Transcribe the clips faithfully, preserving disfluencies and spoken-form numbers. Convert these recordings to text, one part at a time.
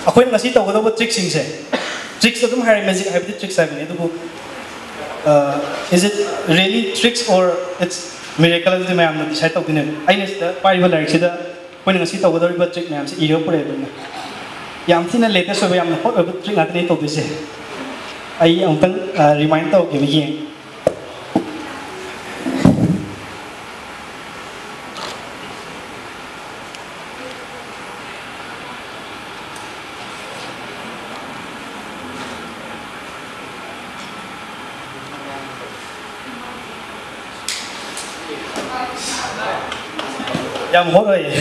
ꯑꯩꯈꯣꯏꯅ ꯉꯁꯤ ꯇꯧꯒꯗꯧꯕ ꯇ꯭ꯔꯤꯛꯁꯤꯡꯁꯦ, ꯇ꯭ꯔꯤꯛꯁ ꯑꯗꯨꯝ ꯍꯥꯏꯔꯦ, ꯃꯦꯖꯤꯛ ꯍꯥꯏꯕꯗꯤ ꯇ꯭ꯔꯤꯛꯁ ꯍꯥꯏꯕꯅꯤ, ꯑꯗꯨꯕꯨ, is it really tricks or it's miracle ꯑꯗꯨꯗꯤ ꯃꯌꯥꯝꯅ ꯗꯤꯁꯥꯏꯠ ꯇꯧꯗꯣꯏꯅꯦꯕ꯫ ꯑꯩꯅ ꯁꯤꯗ ꯄꯥꯏꯔꯤꯕ ꯂꯥꯏꯔꯤꯛꯁꯤꯗ ꯑꯩꯈꯣꯏꯅ ꯉꯁꯤ ꯇꯧꯒꯗꯧꯔꯤꯕ ꯇ꯭ꯔꯤꯛ ꯃꯌꯥꯝꯁꯦ ꯏꯔꯒ ꯄꯨꯔꯛꯑꯦꯕ ꯑꯩꯅ꯫ ꯌꯥꯝ ꯊꯤꯅ ꯂꯦꯇꯦꯁ ꯑꯣꯏꯕ, ꯌꯥꯝꯅ ꯍꯣꯠ ꯑꯣꯏꯕ ꯇ꯭ꯔꯤꯛ ꯉꯥꯛꯇꯅꯦ ꯑꯩ ꯇꯧꯗꯣꯏꯁꯦ꯫ ꯑꯩ ꯑꯃꯨꯛꯇꯪ ꯔꯤꯃꯥꯏꯟ ꯇꯧꯒꯦꯕ, ꯌꯦꯡ꯫ ꯌꯥꯝ ꯍꯣꯠ ꯑꯣꯏꯌꯦ꯫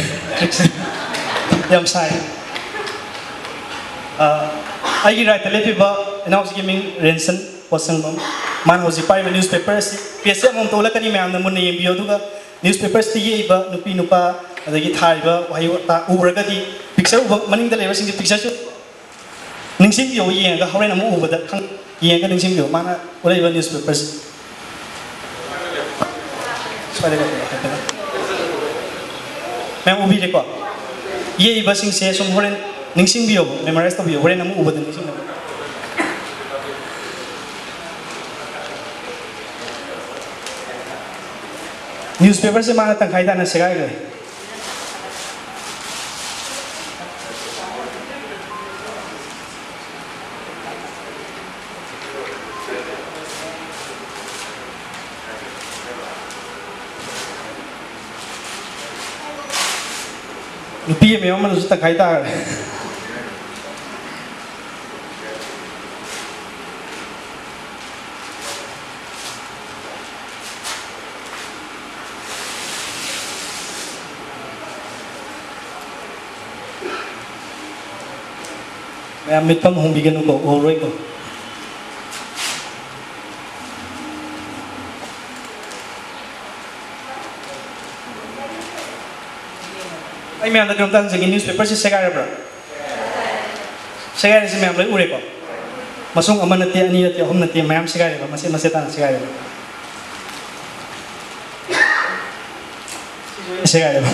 ꯌꯥꯝ ꯁꯥꯏ꯫ ꯑ, ꯑꯩꯒꯤ ꯔꯥꯏꯠꯇ ꯂꯦꯞꯄꯤꯕ ꯏꯅꯥꯎꯁꯤꯒꯤ ꯃꯤꯡ ꯔꯦꯟꯁꯟ ꯄꯣꯠꯁꯪꯕꯝ꯫ ꯃꯥꯅ ꯍꯧꯖꯤꯛ ꯄꯥꯏꯔꯤꯕ ꯅ꯭ꯌꯨꯁꯄꯦꯄꯔ ꯑꯁꯤ, ꯄꯦꯖꯁꯦ ꯑꯃꯃꯝꯇ ꯎꯠꯂꯛꯀꯅꯤ, ꯃꯌꯥꯝꯅ ꯃꯨꯟꯅ ꯌꯦꯡꯕꯤꯌꯨ꯫ ꯑꯗꯨꯒ ꯅ꯭ꯌꯨꯁꯄꯦꯄꯔꯁꯤꯗ ꯌꯦꯛꯏꯕ ꯅꯨꯄꯤ ꯅꯨꯄꯥ, ꯑꯗꯒꯤ ꯊꯥꯔꯤꯕ ꯋꯥꯍꯩ ꯋꯥꯇꯥ ꯎꯔꯒꯗꯤ, ꯄꯤꯛꯆꯔ ꯎꯕ, ꯃꯅꯤꯡꯗ ꯂꯩꯕꯁꯤꯡꯁꯦ ꯄꯤꯛꯆꯔꯁꯨ ꯅꯤꯡꯁꯤꯡꯕꯤꯌꯣ, ꯌꯦꯡꯉꯒ ꯍꯣꯔꯦꯟ ꯑꯃꯨꯛ ꯎꯕꯗ ꯈꯪ-, ꯌꯦꯡꯉꯒ ꯅꯤꯡꯁꯤꯡꯕꯤꯌꯣ꯫ ꯃꯥꯅ ꯎꯠꯂꯛꯏꯕ ꯅ꯭ꯌꯨꯁꯄꯦꯄꯔꯁꯤ ꯁ꯭ꯋꯥꯏꯗ ꯂꯩꯕꯤꯌꯣ ꯍꯥꯏꯐꯦꯠꯇꯪ꯫ ꯃꯌꯥꯝ ꯎꯕꯤꯔꯦꯀꯣ? ꯌꯦꯛꯏꯕꯁꯤꯡꯁꯦ ꯁꯨꯝ ꯍꯣꯔꯦꯟ ꯅꯤꯡꯁꯤꯡꯕꯤꯌꯣ, ꯃꯦꯃꯣꯔꯥꯏꯁ ꯇꯧꯕꯤꯌꯣ, ꯍꯣꯔꯦꯟ ꯑꯃꯨꯛ ꯎꯕꯗ ꯅꯤꯡꯁꯤꯡꯅꯕ꯫ ꯅ꯭ꯌꯨꯁꯄꯦꯄꯔꯁꯦ ꯃꯥꯅ ꯇꯪꯈꯥꯏ ꯇꯥꯅ ꯁꯦꯒꯥꯏꯈ꯭ꯔꯦ꯫ ꯅꯨꯄꯤ ꯑꯃ ꯌꯥꯎꯔꯝꯕꯗꯨꯁꯨ ꯇꯪꯈꯥꯏ ꯇꯥꯈ꯭ꯔꯦ꯫ ꯃꯌꯥꯝ ꯃꯤꯠꯐꯝ ꯍꯣꯡꯕꯤꯒꯅꯨꯀꯣ, ꯎꯍꯧꯔꯣꯏꯀꯣ꯫ ꯑꯩ ꯃꯌꯥꯝꯗ ꯀꯩꯅꯣꯝꯇ ꯍꯪꯖꯒꯦ, ꯅ꯭ꯌꯨꯁꯄꯦꯄꯔꯁꯦ ꯁꯦꯒꯥꯏꯔꯕ꯭ꯔꯥ? ꯁꯦꯒꯥꯏꯔꯤꯁꯦ ꯃꯌꯥꯝ ꯂꯣꯏ ꯎꯔꯦꯀꯣ? ꯃꯁꯨꯡ ꯑꯃ ꯅꯠꯇꯦ, ꯑꯅꯤ ꯅꯠꯇꯦ, ꯑꯍꯨꯝ ꯅꯠꯇꯦ, ꯃꯌꯥꯝ ꯁꯦꯒꯥꯏꯔꯦꯕ, ꯃꯆꯦꯠ ꯃꯆꯦꯠ ꯇꯥꯅ ꯁꯦꯒꯥꯏꯔꯦꯕ꯫ ꯁꯦꯒꯥꯏꯔꯦꯕ꯫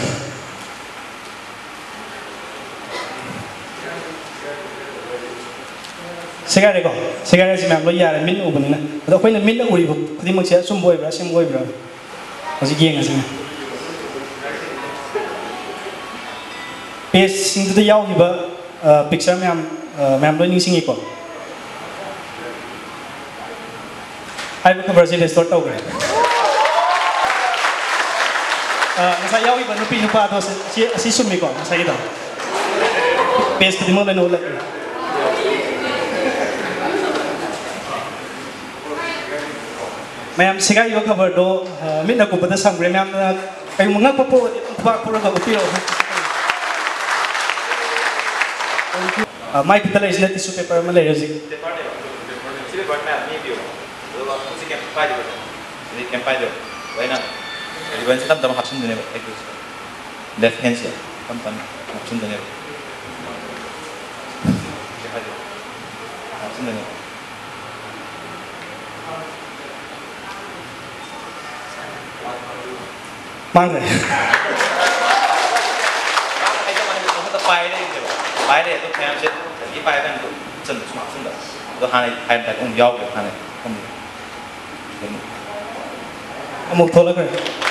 ꯁꯦꯒꯥꯏꯔꯦꯀꯣ? ꯁꯦꯒꯥꯏꯔꯦ, ꯁꯤ ꯃꯌꯥꯝ ꯂꯣꯏ ꯌꯥꯔꯦ, ꯃꯤꯠꯅ ꯎꯕꯅꯤꯅ꯫ ꯑꯗꯣ ꯑꯩꯈꯣꯏꯅ ꯃꯤꯠꯅ ꯎꯔꯤꯕ ꯈꯨꯗꯤꯡꯃꯛꯁꯦ ꯑꯆꯨꯝꯕ ꯑꯣꯏꯕ꯭ꯔꯥ, ꯑꯁꯦꯡꯕ ꯑꯣꯏꯕ꯭ꯔꯥ? ꯍꯧꯖꯤꯛ ꯌꯦꯡꯉꯁꯤꯅꯦ꯫ ꯄꯦꯖꯁꯤꯡꯗꯨꯗ ꯌꯥꯎꯈꯤꯕ, ꯑ, ꯄꯤꯛꯆꯔ ꯃꯌꯥꯝ, ꯑ, ꯃꯌꯥꯝ ꯂꯣꯏ ꯅꯤꯡꯁꯤꯡꯉꯤꯀꯣ? ꯍꯥꯏꯔꯤꯕ ꯈꯕꯔꯁꯤ ꯔꯦꯁꯇꯣꯔ ꯇꯧꯈ꯭ꯔꯦ꯫ ꯑ, ꯉꯁꯥꯏ ꯌꯥꯎꯈꯤꯕ ꯅꯨꯄꯤ ꯅꯨꯄꯥꯗꯣ ꯁꯤ, ꯁꯤ, ꯑꯁꯤ ꯆꯨꯝꯃꯤꯀꯣ ꯉꯁꯥꯏꯒꯤꯗꯣ? ꯄꯦꯖ ꯈꯨꯗꯤꯡꯃꯛ ꯂꯣꯏꯅ ꯎꯠꯂꯛꯑꯦ꯫ ꯃꯌꯥꯝ ꯁꯦꯒꯥꯏꯔꯤꯕ ꯈꯕꯔꯗꯣ, ꯑ, ꯃꯤꯠꯅ ꯀꯨꯞꯄꯗ ꯁꯝꯈ꯭ꯔꯦ꯫ ꯃꯌꯥꯝꯅ ꯀꯩꯒꯨꯝꯕ ꯉꯛꯄ ꯄꯣꯛꯑꯗꯤ ꯑꯗꯨꯝ ꯈꯨꯕꯥꯛ ꯈꯨꯔꯒ ꯎꯠꯄꯤꯔꯛꯑꯣ꯫ ꯑ, ꯃꯥꯏ ꯈꯨꯠꯇ ꯂꯩꯔꯤꯁꯤꯅ ꯇꯤꯁꯨ ꯄꯦꯄꯔ ꯑꯃ ꯂꯩꯔꯦ ꯍꯧꯖꯤꯛ꯫ ꯄꯦꯄꯔꯅꯦꯕ, ꯄꯦꯄꯔꯅꯦꯕ꯫ ꯁꯤ ꯄꯦꯄꯔ ꯃꯌꯥꯝ ꯃꯤ ꯄꯤꯌꯣ꯫ ꯑꯗꯨꯒ ꯍꯧꯖꯤꯛ ꯀꯩꯝ ꯄꯥꯏꯗꯦꯕ꯫ ꯍꯧꯖꯤꯛ ꯀꯩꯝ ꯄꯥꯏꯗꯦꯕ꯫ ꯑꯗꯣ ꯑꯩꯅ ꯔꯤꯕꯟꯁꯦ ꯇꯞ ꯇꯞꯅ ꯍꯥꯞꯆꯤꯟꯗꯣꯏꯅꯦꯕ ꯑꯩꯒꯤ ꯂꯦꯐ ꯍꯦꯟꯁꯦ ꯇꯞ ꯇꯞꯅ ꯍꯥꯞꯆꯤꯟꯗꯣꯏꯅꯦꯕ꯫ ꯁꯤ ꯄꯥꯏꯗꯦꯕ꯫ ꯍꯥꯞꯆꯤꯟꯗꯣꯏꯅꯦꯕ꯫ ꯃꯥꯡꯈ꯭ꯔꯦ꯫ ꯃꯊꯛꯇ ꯄꯥꯏ ꯂꯩꯔꯤꯅꯦꯕ꯫ ꯄꯥꯏ ꯂꯩ, ꯑꯗꯨ ꯃꯌꯥꯝꯁꯦ ꯉꯁꯥꯏꯒꯤ ꯄꯥꯏ ꯃꯌꯥꯝꯗꯣ ꯍꯥꯞꯆꯤꯟꯕ, ꯁꯨꯝ ꯍꯥꯞꯆꯤꯟꯕ꯫ ꯑꯗꯣ ꯍꯥꯟꯅ ꯍꯥꯏꯔꯝꯗꯥꯏꯗ ꯑꯃꯨꯛ ꯌꯥꯎꯈ꯭ꯔꯦ, ꯍꯥꯟꯅ ꯐꯝꯕꯗꯣ꯫ ꯑꯃꯨꯛ ꯊꯣꯛꯂꯛꯈ꯭ꯔꯦ꯫